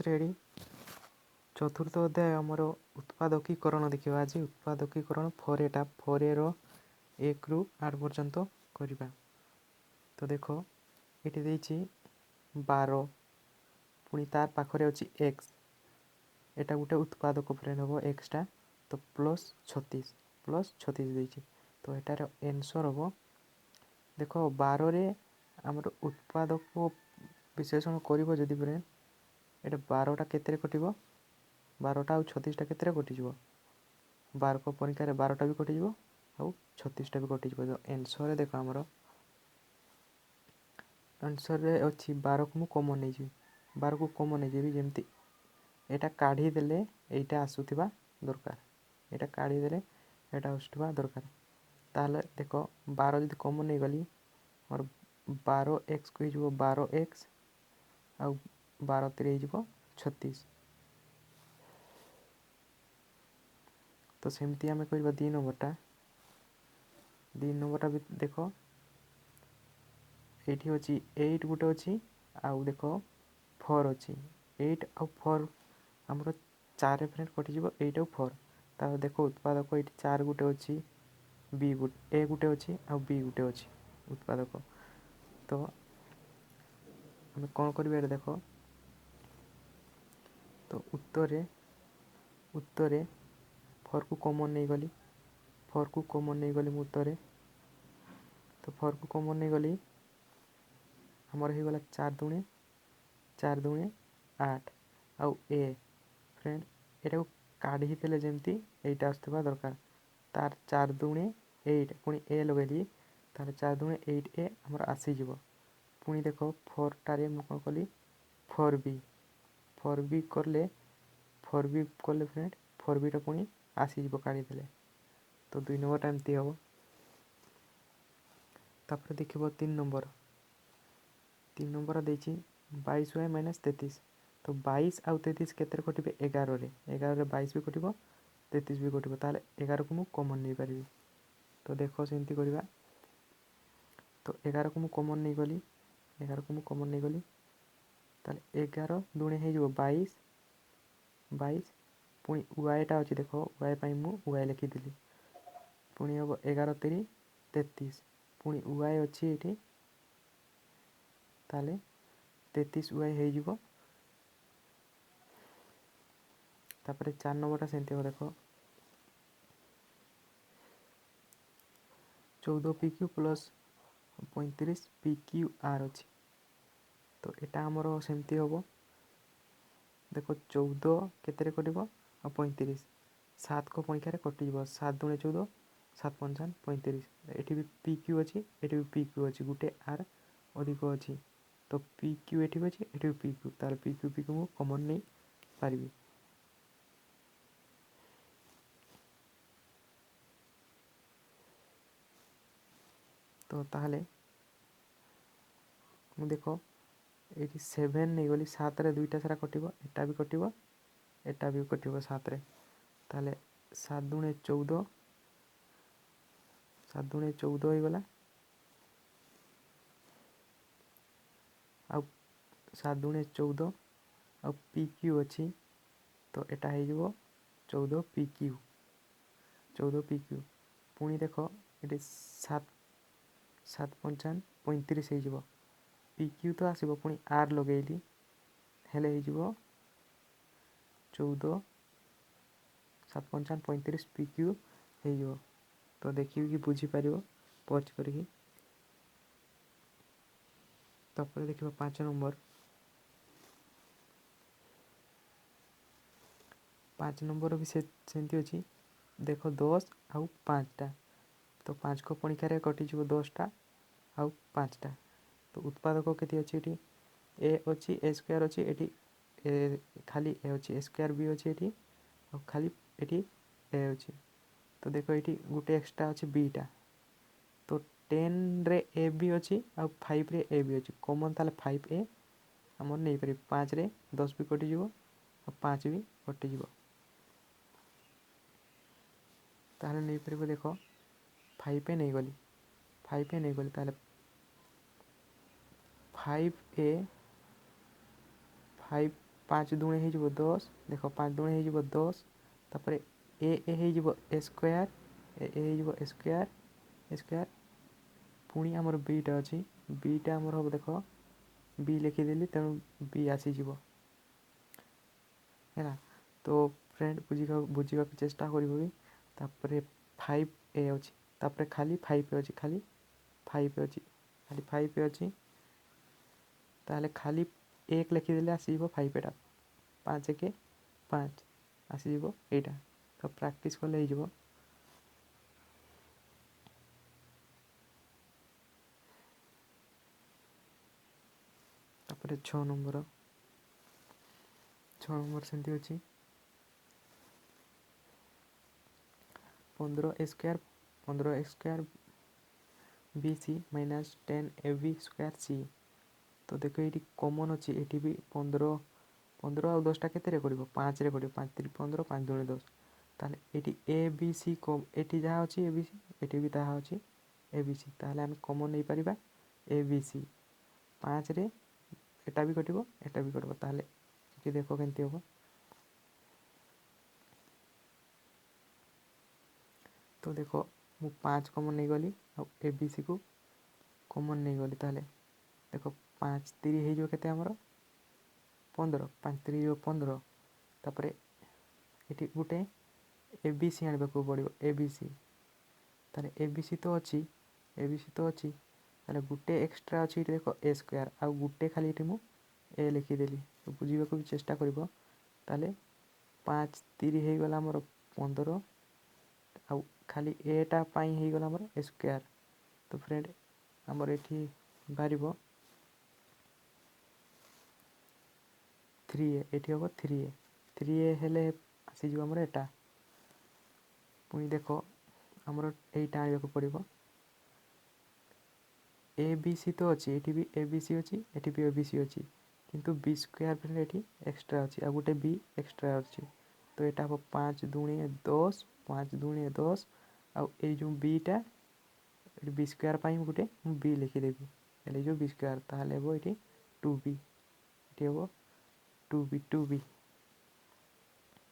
Ready. ଚତୁର୍ଥ ଅଧ୍ୟାୟ ଆମର ଉତ୍ପାଦକୀକରଣ ଦେଖିବା ଆଜି। ଉତ୍ପାଦକୀକରଣ ଫୋର୍ ଏଟା, ଫୋର୍ ଏର 1ରୁ 8 ପର୍ଯ୍ୟନ୍ତ କରିବା। ତ ଦେଖ, ଏଠି ଦେଇଛି 12, ପୁଣି ତାର ପାଖରେ ଅଛି ଏକ୍ସ, ଏଟା ଗୋଟେ ଉତ୍ପାଦକ ଫ୍ରେଣ୍ଡ ହେବ ଏକ୍ସଟା, ତ ପ୍ଲସ୍ 36, ପ୍ଲସ୍ 36 ଦେଇଛି। ତ ଏଟାର ଆନ୍ସର୍ ହେବ, ଦେଖ, 12ରେ ଆମର ଉତ୍ପାଦକ ବିଶ୍ଳେଷଣ କରିବ ଯଦି ଫ୍ରେଣ୍ଡ, ଏଇଟା 12ଟା କେତେରେ କଟିବ? 12ଟା ଆଉ 36ଟା କେତେରେ କଟିଯିବ? 12 ପରୀକ୍ଷାରେ 12ଟା ବି କଟିଯିବ ଆଉ 36ଟା ବି କଟିଯିବ। ତ ଆନ୍ସର୍ରେ ଦେଖ, ଆମର ଆନ୍ସର୍ରେ ଅଛି 12କୁ ମୁଁ କମନ୍ ନେଇଯିବି, 12କୁ କମନ୍ ନେଇଯିବି, ଯେମିତି ଏଇଟା କାଢ଼ିଦେଲେ ଏଇଟା ଆସୁଥିବା ଦରକାର, ଏଇଟା କାଢ଼ିଦେଲେ ଏଇଟା ଆସୁଥିବା ଦରକାର। ତାହେଲେ ଦେଖ, 12 ଯଦି କମନ୍ ନେଇଗଲି, ଆମର 12 ଏକ୍ସକୁ ହେଇଯିବ 12 ଏକ୍ସ, ଆଉ 12 ତିରି ହେଇଯିବ 36। ତ ସେମିତି ଆମେ କରିବା 2 ନମ୍ବରଟା। 2 ନମ୍ବରଟା ବି ଦେଖ, ଏଇଠି ଅଛି 8 ଗୋଟେ ଅଛି, ଆଉ ଦେଖ 4 ଅଛି। 8 ଆଉ 4 ଆମର 4 ଫ୍ରେଣ୍ଡ କଟିଯିବ, 8 ଆଉ 4। ତାପରେ ଦେଖ, ଉତ୍ପାଦକ ଏଇଠି 4 ଗୋଟେ ଅଛି, ବି ଏ ଗୋଟେ ଅଛି ଆଉ ବି ଗୋଟେ ଅଛି ଉତ୍ପାଦକ। ତ ଆମେ କ'ଣ କରିବା ଏଇଟା ଦେଖ। ତ ଉତ୍ତରେ 4କୁ କମନ୍ ନେଇଗଲି, 4କୁ କମନ୍ ନେଇଗଲି ମୁଁ ଉତ୍ତରେ। ତ 4କୁ କମନ୍ ନେଇଗଲି, ଆମର ହେଇଗଲା 4 ଦୁଣେ, 4 ଦୁଣେ 8, ଆଉ ଏ ଫ୍ରେଣ୍ଡ ଏଟାକୁ କାଢ଼ିଦେଲେ ଯେମିତି ଏଇଟା ଆସୁଥିବା ଦରକାର। ତାର 4 ଦୁଣେ 8, ପୁଣି ଏ ଲଗେଇଲି, ତାହେଲେ 4 ଦୁଣେ 8 ଏ ଆମର ଆସିଯିବ। ପୁଣି ଦେଖ, 4ଟାରେ ମୁଁ କ'ଣ କଲି? 4 ବି, 4 ବି କଲେ, 4 ବି କଲେ ଫ୍ରେଣ୍ଡ, 4 ବିଟା ପୁଣି ଆସିଯିବ କାଢ଼ିଦେଲେ। ତ 2 ନମ୍ବରଟା ଏମିତି ହେବ। ତାପରେ ଦେଖିବ 3 ନମ୍ବର। 3 ନମ୍ବର ଦେଇଛି 22 ୱାଇ ମାଇନସ୍ 33। ତ 22 ଆଉ 33 କେତେରେ କଟିବେ? 11ରେ। 11ରେ 22 ବି କଟିବ, 33 ବି କଟିବ। ତାହେଲେ 11କୁ ମୁଁ କମନ୍ ନେଇପାରିବି। ତ ଦେଖ, ସେମିତି କରିବା। ତ 11କୁ ମୁଁ କମନ୍ ନେଇଗଲି, 11କୁ ମୁଁ କମନ୍ ନେଇଗଲି, ତାହେଲେ 11 ଦୁଣେ ହେଇଯିବ 22, 22, ପୁଣି ୱାଇଟା ଅଛି ଦେଖ, ୱାଇ ପାଇଁ ମୁଁ ୱାଇ ଲେଖିଦେଲି। ପୁଣି ହେବ 11 ତିରି 33, ପୁଣି ୱାଇ ଅଛି ଏଠି, ତାହେଲେ 33 ୱାଇ ହେଇଯିବ। ତାପରେ 4 ନମ୍ବରଟା ସେମିତି ହେବ। ଦେଖ, 14 P Q plus 35 P Q R ଅଛି। ତ ଏଟା ଆମର ସେମିତି ହେବ। ଦେଖ, 14 କେତେରେ କଟିବ ଆଉ 35? 7କ ପରୀକ୍ଷାରେ କଟିଯିବ। 7 ଦୁଣେ 14, 7 ପଞ୍ଚାନ 35। ଏଠି ବି ପି କ୍ୟୁ ଅଛି, ଏଠି ବି ପି କ୍ୟୁ ଅଛି, ଗୋଟେ ଆର୍ ଅଧିକ ଅଛି। ତ ପି କ୍ୟୁ ଏଠି ବି ଅଛି, ଏଠି ବି ପି କ୍ୟୁ, ତାହେଲେ ପି କ୍ୟୁ, ପି କ୍ୟୁ ମୁଁ କମନ୍ ନେଇପାରିବି। ତ ତାହେଲେ ମୁଁ ଦେଖ ଏଇଠି 7 ନେଇଗଲି, 7ରେ 2ଟା ସାରା କଟିବ, ଏଟା ବି କଟିବ, ଏଟା ବି କଟିବ 7ରେ। ତାହେଲେ 7 ଦୁଣେ 14, 7 ଦୁଣେ 14 ହେଇଗଲା, ଆଉ 7 ଦୁଣେ 14, ଆଉ ପି କ୍ୟୁ ଅଛି, ତ ଏଟା ହେଇଯିବ 14 ପି କ୍ୟୁ, 14 ପି କ୍ୟୁ। ପୁଣି ଦେଖ, ଏଠି 7, 7 ପଞ୍ଚାନ 35 ହେଇଯିବ, ପି କ୍ୟୁ ତ ଆସିବ, ପୁଣି ଆର୍ ଲଗେଇଲି, ହେଲେ ହେଇଯିବ 14, 7 ପଞ୍ଚାନ 35 ପି କ୍ୟୁ ହେଇଯିବ। ତ ଦେଖିକି ବୁଝିପାରିବ ପଜ୍ କରିକି। ତାପରେ ଦେଖିବା 5 ନମ୍ବର। 5 ନମ୍ବର ବି ସେ ସେମିତି ଅଛି। ଦେଖ, 10 ଆଉ 5ଟା, ତ 5କ ପରୀକ୍ଷାରେ କଟିଯିବ 10ଟା ଆଉ 5ଟା। ତ ଉତ୍ପାଦକ କେତେ ଅଛି ଏଠି? ଏ ଅଛି, ଏ ସ୍କୋୟାର ଅଛି ଏଠି, ଏ ଖାଲି ଏ ଅଛି, ଏ ସ୍କୋୟାର ବି ଅଛି ଏଠି, ଆଉ ଖାଲି ଏଠି ଏ ଅଛି। ତ ଦେଖ, ଏଠି ଗୋଟେ ଏକ୍ସଟ୍ରା ଅଛି ବିଟା। ତ 10ରେ ଏ ବି ଅଛି ଆଉ 5ରେ ଏ ବି ଅଛି କମନ୍, ତାହେଲେ 5 ଏ ଆମର ନେଇପାରିବି। 5ରେ 10 ବି କଟିଯିବ ଆଉ 5 ବି କଟିଯିବ, ତାହେଲେ ନେଇପାରିବ। ଦେଖ, 5 ଏ ନେଇଗଲି, 5 ଏ ନେଇଗଲି, ତାହେଲେ 5 ଏ, 5 ପାଞ୍ଚ ଦୁଣେ ହେଇଯିବ 10। ଦେଖ, 5 ଦୁଣେ ହେଇଯିବ 10। ତାପରେ ଏ ଏ ହେଇଯିବ ଏ ସ୍କୋୟାର, ଏ ଏ ହେଇଯିବ ଏ ସ୍କୋୟାର, ଏ ସ୍କୋୟାର। ପୁଣି ଆମର ବିଟା ଅଛି, ବିଟା ଆମର ହେବ, ଦେଖ, ବି ଲେଖିଦେଲି, ତେଣୁ ବି ଆସିଯିବ, ହେଲା। ତ ଫ୍ରେଣ୍ଡ, ବୁଝିବାକୁ ଚେଷ୍ଟା କରିବ ବି। ତାପରେ 5 ଏ ଅଛି, ତାପରେ ଖାଲି 5 ଏ ଅଛି, ଖାଲି 5 ଏ ଅଛି, ଖାଲି 5 ଏ ଅଛି। ତାହେଲେ ଖାଲି 1 ଲେଖିଦେଲେ ଆସିଯିବ 5। ଏଟା 5 ଏକେ 5 ଆସିଯିବ ଏଇଟା। ତ ପ୍ରାକ୍ଟିସ୍ କଲେ ହେଇଯିବ। ତାପରେ 6 ନମ୍ବର, 6 ନମ୍ବର ସେମିତି ଅଛି। 15 ଏ ସ୍କୋୟାର, 15 ଏ square B C minus 10 ଏ ବି ସ୍କୋୟାର ସି। ତ ଦେଖ, ଏଇଠି କମନ୍ ଅଛି, ଏଠି ବି 15। 15 ଆଉ 10ଟା କେତେରେ କରିବ? 5ରେ କରିବ। 5 ତିରି 15, 5 ଦୁଣେ 10। ତାହେଲେ ଏଠି ଏ ବି ସି, ଏଠି ଯାହା ଅଛି ଏ ବି ସି, ଏଠି ବି ତାହା ଅଛି ଏ ବି ସି। ତାହେଲେ ଆମେ କମନ୍ ନେଇପାରିବା ଏ ବି ସି। 5ରେ ଏଟା ବି କଟିବ, ଏଟା ବି କଟିବ। ତାହେଲେ ଏଠି ଦେଖ କେମିତି ହେବ। ତ ଦେଖ, ମୁଁ 5 କମନ୍ ନେଇଗଲି ଆଉ ଏ ବି ସିକୁ କମନ୍ ନେଇଗଲି। ତାହେଲେ ଦେଖ, 5 ତିରି ହେଇଯିବ କେତେ ଆମର? 15। 5 ତିରି ହେଇଯିବ 15। ତାପରେ ଏଠି ଗୋଟେ ଏ ବି ସି ଆଣିବାକୁ ପଡ଼ିବ, ଏ ବି ସି। ତାହେଲେ ଏ ବି ସି ତ ଅଛି, ଏ ବି ସି ତ ଅଛି। ତାହେଲେ ଗୋଟେ ଏକ୍ସଟ୍ରା ଅଛି ଏଠି, ଦେଖ, ଏ ସ୍କୋୟାର, ଆଉ ଗୋଟେ ଖାଲି ଏଠି ମୁଁ ଏ ଲେଖିଦେଲି। ତ ବୁଝିବାକୁ ବି ଚେଷ୍ଟା କରିବ। ତାହେଲେ 5 ତିରି ହେଇଗଲା ଆମର 15, ଆଉ ଖାଲି ଏଟା ପାଇଁ ହେଇଗଲା ଆମର ଏ ସ୍କୋୟାର। ତ ଫ୍ରେଣ୍ଡ, ଆମର ଏଠି ବାହାରିବ 3 ଏ, ଏଠି ହେବ 3 ଏ। 3 ଏ ହେଲେ ଆସିଯିବ ଆମର ଏଟା। ପୁଣି ଦେଖ, ଆମର ଏଇଟା ଆଣିବାକୁ ପଡ଼ିବ। ଏ ବି ସି ତ ଅଛି, ଏଠି ବି ଏ ବି ସି ଅଛି, ଏଠି ବି ଏ ବି ସି ଅଛି, କିନ୍ତୁ ବି ସ୍କୋୟାର ଫ୍ରେଣ୍ଡ ଏଠି ଏକ୍ସଟ୍ରା ଅଛି, ଆଉ ଗୋଟେ ବି ଏକ୍ସଟ୍ରା ଅଛି। ତ ଏଇଟା ହେବ 5 ଦୁଣେ 10, 5 ଦୁଣେ 10। ଆଉ ଏଇ ଯେଉଁ ବିଟା ଏଠି ବି ସ୍କୋୟାର ପାଇଁ ଗୋଟେ ମୁଁ ବି ଲେଖିଦେବି, ହେଲେ ଯେଉଁ ବି ସ୍କୋୟାର, ତାହେଲେ ହେବ ଏଠି 2 ବି, ଏଠି ହେବ 2 ବି, 2 ବି।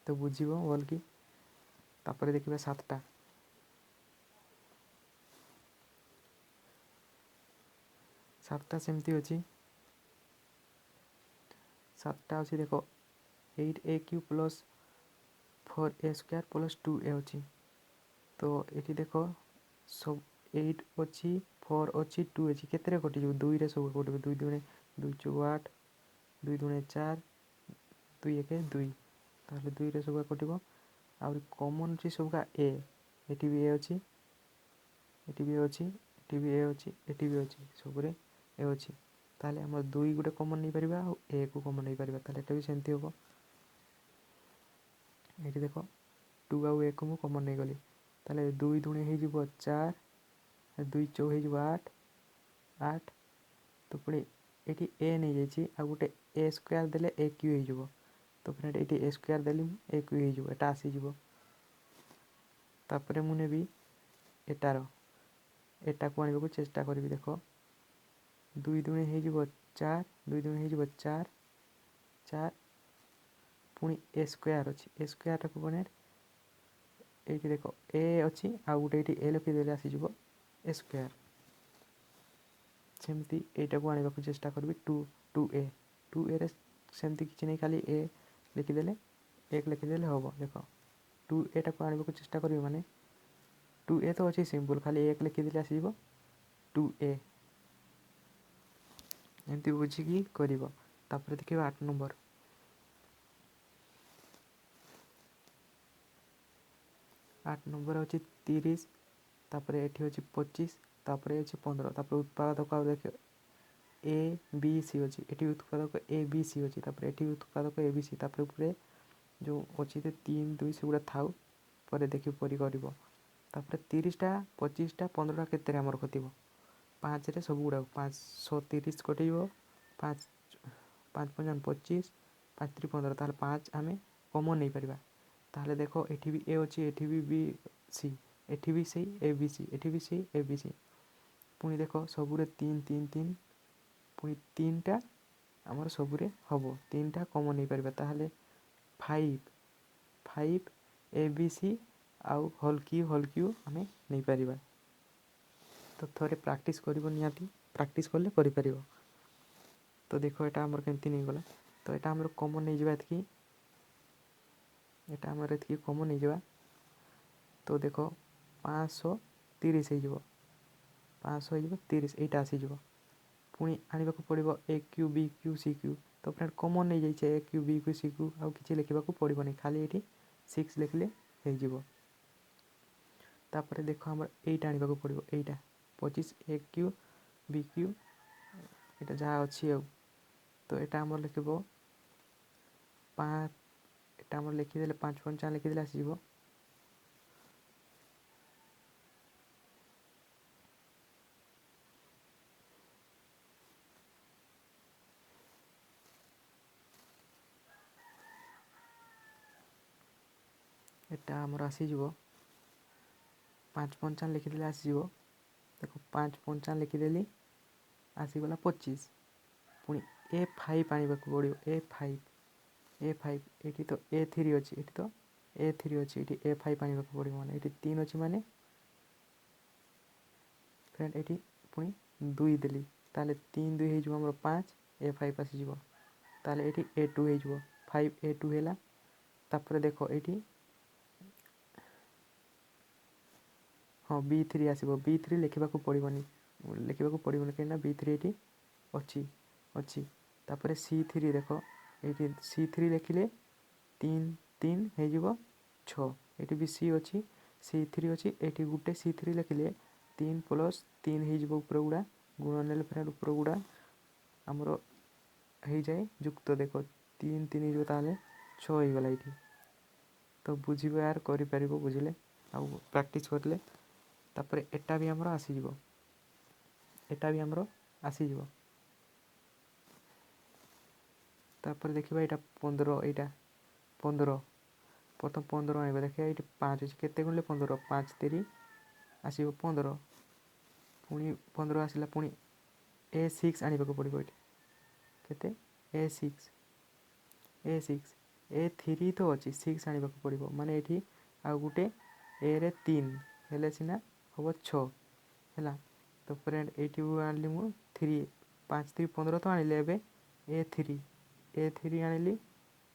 ତ ବୁଝିବ ଭଲକି। ତାପରେ ଦେଖିବା 7ଟା। 7ଟା ସେମିତି ଅଛି, 7ଟା ଅଛି। ଦେଖ, 8 ଏ କ୍ୟୁ ପ୍ଲସ୍ 4 ଏ ସ୍କୋୟାର ପ୍ଲସ୍ 2 ଏ ଅଛି। ତ ଏଠି ଦେଖ, ସବୁ 8 ଅଛି, 4 ଅଛି, 2 ଅଛି। କେତେରେ କଟିଯିବ? 2ରେ ସବୁ କଟିବ। 2 ଦୁଣେ 2 ଚଉ 8, 2 ଦୁଣେ 4, 2 ଏକେ 2। ତାହେଲେ 2ରେ ସବୁ କଟିବ। ଆହୁରି କମନ୍ ଅଛି ସବୁକା ଏ, ଏଠି ବି ଏ ଅଛି, ଏଠି ବି ଏ ଅଛି, ଏଠି ବି ଏ ଅଛି, ଏଠି ବି ଅଛି, ସବୁରେ ଏ ଅଛି। ତାହେଲେ ଆମର 2 ଗୋଟେ କମନ୍ ନେଇପାରିବା ଆଉ ଏକୁ କମନ୍ ନେଇପାରିବା। ତାହେଲେ ଏଟା ବି ସେମିତି ହେବ। ଏଠି ଦେଖ, 2 ଆଉ ଏକୁ ମୁଁ କମନ୍ ନେଇଗଲି। ତାହେଲେ 2 ଦୁଣେ ହେଇଯିବ 4, 2 ଚଉ ହେଇଯିବ 8, 8। ତ ପୁଣି ଏଠି ଏ ନେଇଯାଇଛି, ଆଉ ଗୋଟେ ଏ ସ୍କୋୟାର ଦେଲେ ଏ କ୍ୟୁ ହେଇଯିବ। ତ ଫ୍ରେଣ୍ଡ, ଏଠି ଏ ସ୍କୋୟାର ଦେଲି ମୁଁ, ଏ କ୍ୟୁ ହେଇଯିବ, ଏଟା ଆସିଯିବ। ତାପରେ ମୁଁ ନେବି ଏଟାର, ଏଟାକୁ ଆଣିବାକୁ ଚେଷ୍ଟା କରିବି। ଦେଖ, 2 ଦୁଣେ ହେଇଯିବ 4, 2 ଦୁଣେ ହେଇଯିବ 4, 4। ପୁଣି ଏ ସ୍କୋୟାର ଅଛି, ଏ ସ୍କୋୟାରଟାକୁ ପୁଣି ଏଇଠି ଦେଖ, ଏ ଅଛି, ଆଉ ଗୋଟେ ଏଇଠି ଏ ଲେଖିଦେଲେ ଆସିଯିବ ଏ ସ୍କୋୟାର। ସେମିତି ଏଇଟାକୁ ଆଣିବାକୁ ଚେଷ୍ଟା କରିବି। 2, 2 ଏ, 2 ଏରେ ସେମିତି କିଛି ନାହିଁ, ଖାଲି ଏ ଲେଖିଦେଲେ, 1 ଲେଖିଦେଲେ ହେବ। ଦେଖ, 2 ଏଟାକୁ ଆଣିବାକୁ ଚେଷ୍ଟା କରିବି, ମାନେ 2 ଏ ତ ଅଛି, ସିମ୍ପଲ୍ ଖାଲି 1 ଲେଖିଦେଲେ ଆସିଯିବ 2 ଏ। ଏମିତି ବୁଝିକି କରିବ। ତାପରେ ଦେଖିବା 8 ନମ୍ବର। 8 ନମ୍ବର ଅଛି 30, ତାପରେ ଏଠି ଅଛି 25, ତାପରେ ଅଛି 15। ତାପରେ ଉତ୍ପାଦକ ଆଉ ଦେଖ, ଏ ବି ସି ଅଛି, ଏଠି ଉତ୍ପାଦକ ଏ ବି ସି ଅଛି, ତାପରେ ଏଠି ଉତ୍ପାଦକ ଏ ବି ସି। ତାପରେ ଉପରେ ଯେଉଁ ଅଛି 3 2, ସେଗୁଡ଼ା ଥାଉ, ପରେ ଦେଖି ପରି କରିବ। ତାପରେ 30ଟା, 25ଟା, 15ଟା କେତେରେ ଆମର କଟିବ? 5ରେ ସବୁ ଗୁଡ଼ାକ। 530 କଟିଯିବ। 5, 5 ପଞ୍ଚାବନ 25, 5 3 15। ତାହେଲେ 5 ଆମେ କମନ୍ ନେଇପାରିବା। ତାହେଲେ ଦେଖ, ଏଠି ବି ଏ ଅଛି, ଏଠି ବି ବି ସି, ଏଠି ବି ସେଇ ଏ ବି ସି, ଏଠି ବି ସେଇ ଏ ବି ସି। ପୁଣି ଦେଖ, ସବୁରେ 3 3 3, ପୁଣି 3ଟା ଆମର ସବୁରେ ହେବ, ତିନିଟା କମନ୍ ନେଇପାରିବା। ତାହେଲେ 5 5 ଏ ବି ସି ଆଉ ହୋଲ୍ କ୍ୟୁ, ହୋଲ୍ କ୍ୟୁ ଆମେ ନେଇପାରିବା। ତ ଥରେ ପ୍ରାକ୍ଟିସ୍ କରିବ, ନିହାତି ପ୍ରାକ୍ଟିସ୍ କଲେ କରିପାରିବ। ତ ଦେଖ ଏଇଟା ଆମର କେମିତି ନେଇଗଲା। ତ ଏଇଟା ଆମର କମନ୍ ନେଇଯିବା ଏତିକି, ଏଇଟା ଆମର ଏତିକି କମନ୍ ନେଇଯିବା। ତ ଦେଖ 530 ହେଇଯିବ, 500 ହେଇଯିବ 30, ଏଇଟା ଆସିଯିବ। ପୁଣି ଆଣିବାକୁ ପଡ଼ିବ A Q B Q C Q. ତ ଫ୍ରେଣ୍ଡ କମନ୍ ନେଇଯାଇଛି A Q B Q C Q, ଆଉ କିଛି ଲେଖିବାକୁ ପଡ଼ିବନି, ଖାଲି ଏଇଠି 6 ଲେଖିଲେ ହେଇଯିବ। ତାପରେ ଦେଖ ଆମର ଏଇଟା ଆଣିବାକୁ ପଡ଼ିବ, ଏଇଟା 25 ଏ କ୍ୟୁ ବି କ୍ୟୁ, ଏଇଟା ଯାହା ଅଛି ଆଉ। ତ ଏଇଟା ଆମର ଲେଖିବ 5, ଏଇଟା ଆମର ଲେଖିଦେଲେ 5 ପଞ୍ଚା ଲେଖିଦେଲେ ଆସିଯିବ। ଏଟା ଆମର ଆସିଯିବ 5 ପଞ୍ଚା ଲେଖିଦେଲେ ଆସିଯିବ। ଦେଖ 5 ପଞ୍ଚା ଲେଖିଦେଲି ଆସିଗଲା 25। ପୁଣି ଏ ଫାଇଭ୍ ଆଣିବାକୁ ପଡ଼ିବ, ଏ ଫାଇଭ୍, ଏ ଫାଇଭ୍, ଏଠି ତ ଏ ଥ୍ରୀ ଅଛି, ଏଠି ତ ଏ ଥ୍ରୀ ଅଛି, ଏଠି ଏ ଫାଇଭ୍ ଆଣିବାକୁ ପଡ଼ିବ, ମାନେ ଏଠି 3 ଅଛି, ମାନେ ଫ୍ରେଣ୍ଡ ଏଠି ପୁଣି 2 ଦେଲି, ତାହେଲେ 3 2 ହେଇଯିବ ଆମର 5, ଏ ଫାଇଭ୍ ଆସିଯିବ। ତାହେଲେ ଏଠି ଏ ଟୁ ହେଇଯିବ, ଫାଇଭ୍ ଏ ଟୁ ହେଲା। ତାପରେ ଦେଖ ଏଇଠି ହଁ ବି ଥ୍ରୀ ଆସିବ, ବି ଥ୍ରୀ ଲେଖିବାକୁ ପଡ଼ିବନି, ଲେଖିବାକୁ ପଡ଼ିବନି କାହିଁକିନା ବି ଥ୍ରୀ ଏଇଠି ଅଛି। ତାପରେ ସି ଥ୍ରୀ ଦେଖ ଏଇଠି ସି ଥ୍ରୀ ଲେଖିଲେ 3 3 ହେଇଯିବ 6, ଏଇଠି ବି ସି ଅଛି, ସି ଥ୍ରୀ ଅଛି, ଏଇଠି ଗୋଟେ ସି ଥ୍ରୀ ଲେଖିଲେ 3 ପ୍ଲସ୍ 3 ହେଇଯିବ ଉପର ଗୁଡ଼ା, ଗୁଣ ନେଲେ ଫ୍ରେଣ୍ଡ ଉପର ଗୁଡ଼ା ଆମର ହେଇଯାଏ ଯୁକ୍ତ। ଦେଖ 3 3 ହେଇଯିବ, ତାହେଲେ 6 ହେଇଗଲା ଏଇଠି। ତ ବୁଝିବ ୟାର କରିପାରିବ, ବୁଝିଲେ ଆଉ ପ୍ରାକ୍ଟିସ୍ କରିଲେ। ତାପରେ ଏଟା ବି ଆମର ଆସିଯିବ, ଏଟା ବି ଆମର ଆସିଯିବ। ତାପରେ ଦେଖିବା ଏଇଟା 15, ଏଇଟା 15, ପ୍ରଥମ 15 ଆଣିବା। ଦେଖିବା ଏଇଠି 5 ଅଛି, କେତେ ଗୁଣିଲେ 15, 5 ତିରି ଆସିବ 15, ପୁଣି 15 ଆସିଲା, ପୁଣି ଏ ସିକ୍ସ ଆଣିବାକୁ ପଡ଼ିବ ଏଇଠି, କେତେ ଏ ସିକ୍ସ, ଏ ସିକ୍ସ, ଏ ଥ୍ରୀ ତ ଅଛି, ସିକ୍ସ ଆଣିବାକୁ ପଡ଼ିବ, ମାନେ ଏଇଠି ଆଉ ଗୋଟେ ଏରେ 3 ହେଲେ ସିନା ହେବ 6 ହେଲା। ତ ଫ୍ରେଣ୍ଡ ଏଇଠି ଆଣିଲି ମୁଁ 3, 5 3 15 ତ ଆଣିଲି, ଏବେ ଏ ଥ୍ରୀ, ଏ ଥ୍ରୀ ଆଣିଲି,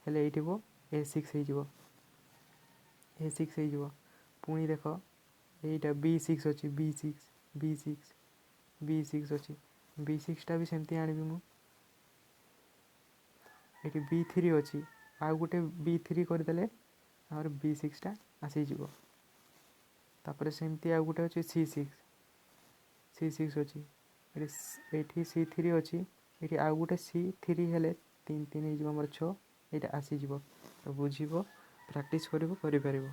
ହେଲେ ଏଇଠି ହେବ ଏ ସିକ୍ସ ହେଇଯିବ, ଏ ସିକ୍ସ ହେଇଯିବ। ପୁଣି ଦେଖ ଏଇଟା ବି ସିକ୍ସ ଅଛି, ବି ସିକ୍ସ, ବି ସିକ୍ସ, ବି ସିକ୍ସ ଅଛି, ବି ସିକ୍ସଟା ବି ସେମିତି ଆଣିବି ମୁଁ। ଏଠି ବି ଥ୍ରୀ ଅଛି, ଆଉ ଗୋଟେ ବି ଥ୍ରୀ କରିଦେଲେ ଆମର ବି ସିକ୍ସଟା ଆସିଯିବ। ତାପରେ ସେମିତି ଆଉ ଗୋଟେ ଅଛି ସି ସିକ୍ସ, ସି ସିକ୍ସ ଅଛି, ଏଠି ସି ଥ୍ରୀ ଅଛି, ଏଠି ଆଉ ଗୋଟେ ସି ଥ୍ରୀ ହେଲେ 3 3 ହେଇଯିବ ଆମର 6, ଏଇଟା ଆସିଯିବ। ତ ବୁଝିବ, ପ୍ରାକ୍ଟିସ୍ କରିବ, କରିପାରିବ।